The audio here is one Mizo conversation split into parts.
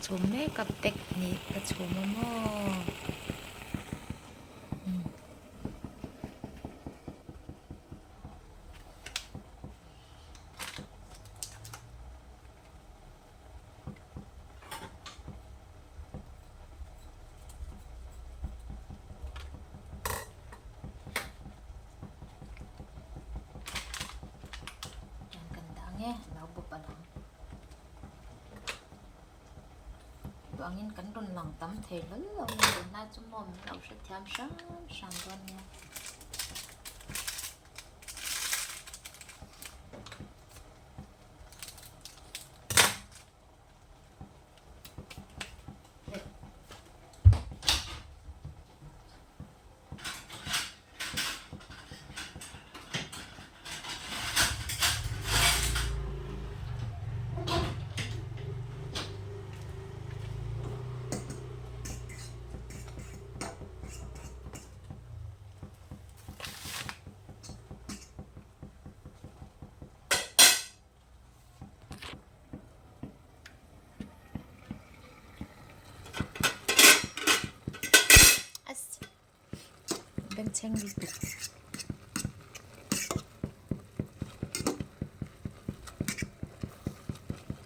chhum mek a pack hnih ka chhum a maw. Hian kan dah ang e a lo bawp a lang duangin kan rawn lang tam thei hlawl lo a tunlai chu maw min lo hrethiam hram hram dawn nia. Bengchheng lutuk.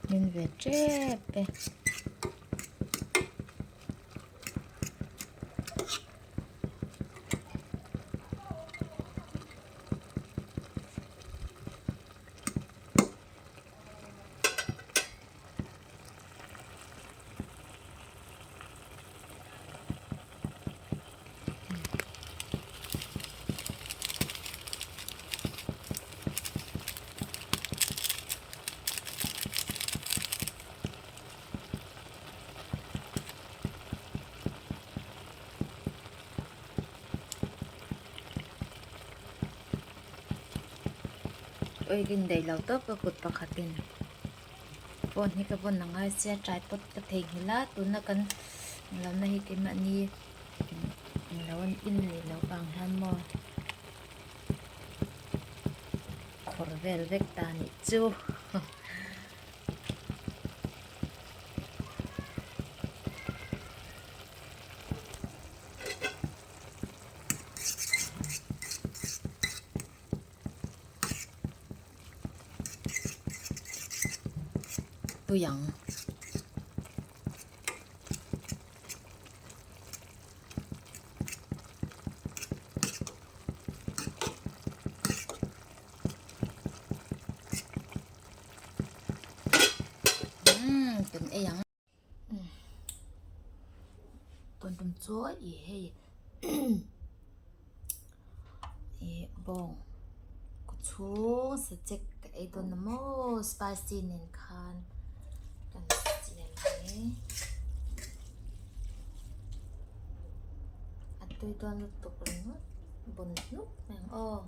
Min ve tep e. Oil in daih lo tawp ka kut pakhatin phone hi ka vawn a ngai sia tripod ka theihnghilh a tuna kan lohna hi keimahni englo an in leh loh vang hian maw khawr vel vek ta nih chu. Tui ang. Umm kan ei ang. Tun tum chu ih hei ih bawng kaw chhung sa chek ka ei dawn a maw spicy nen khan kan siam mai a tui dawn lutuk ringawt bun hnuk mai ang aw.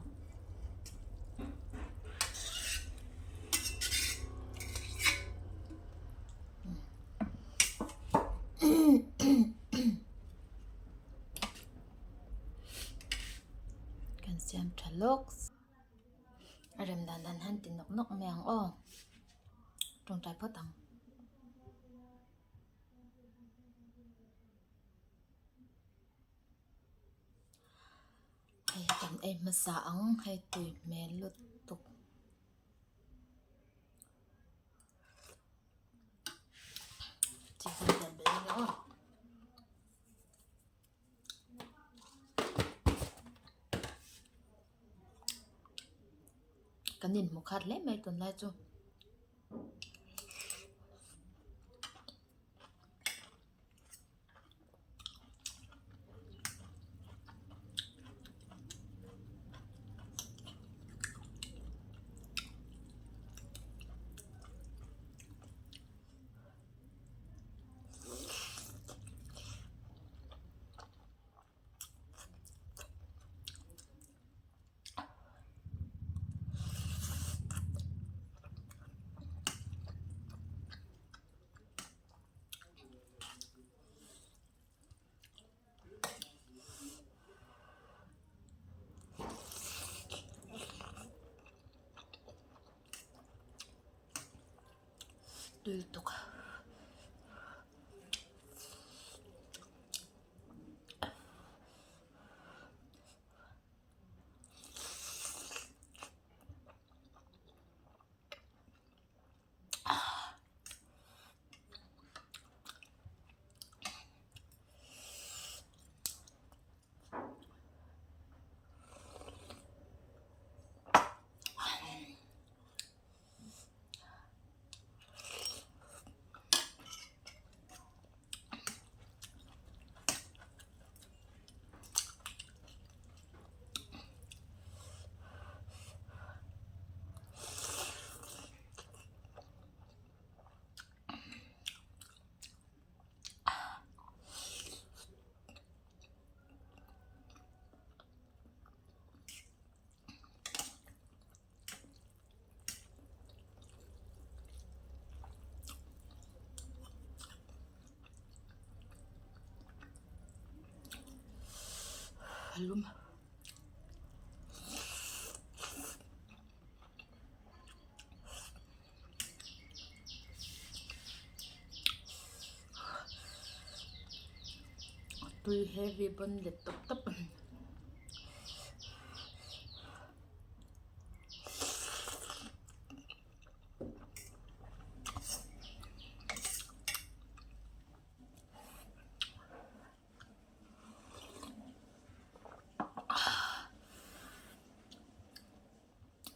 Kan siam tha lawk a rem dan dan han ti nawk nawk mai ang aw tawngtai phawt ang. Hei kan ei hmasa ang hei tui hmel lutuk. Kan inhmu khat hle mai tunlai chu. Tui lutuk. A lum. Tui heavy pawn let tawp tawp a ni.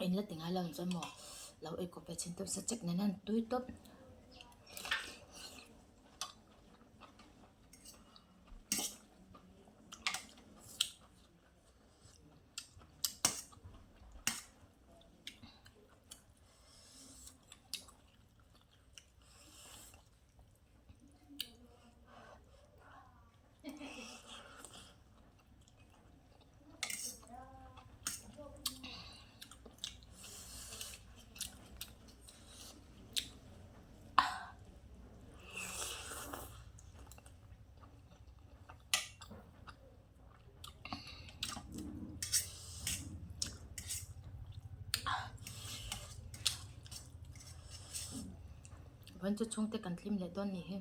In la ti ngai lo ang chuan maw lo ei kawp ve chhin tawp sa chek nen hian tui tawp. Vawiin chu chhungte kan tlim leh dawn nih hi.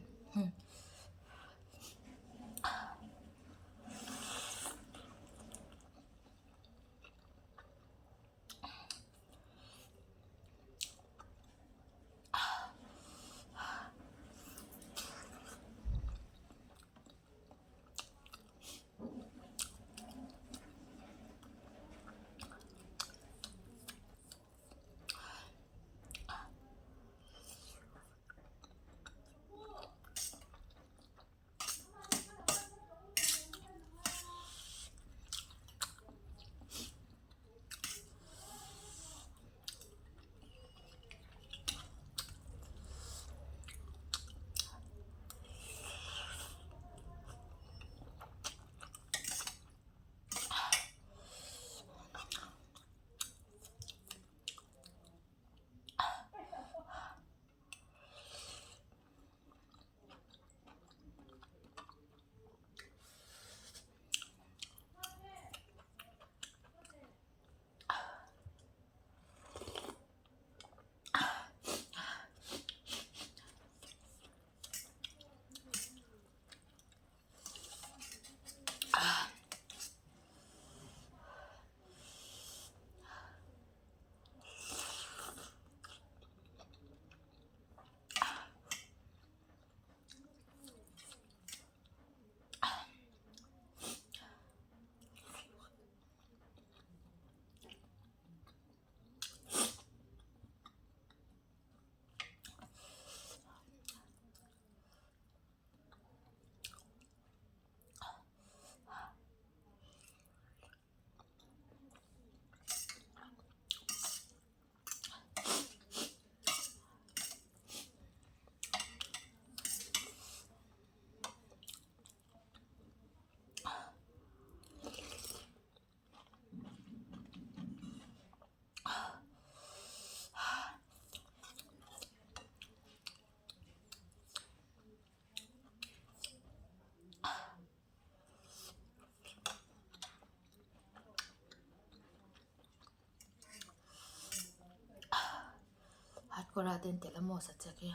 Hatkawra te an telh a maw sachek hi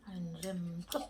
a inrem tawp.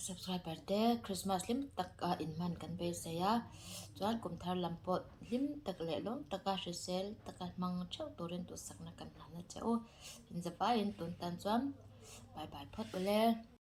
Subscriber te Christmas hlim tak a inhman kan beisei a, chuan kum thar lam pawh hlim tak leh lawm taka hrisel taka hmang theuh turin duhsakna kan hlan a che u. Inzavaiin tun tan chuan bye bye phawt ule.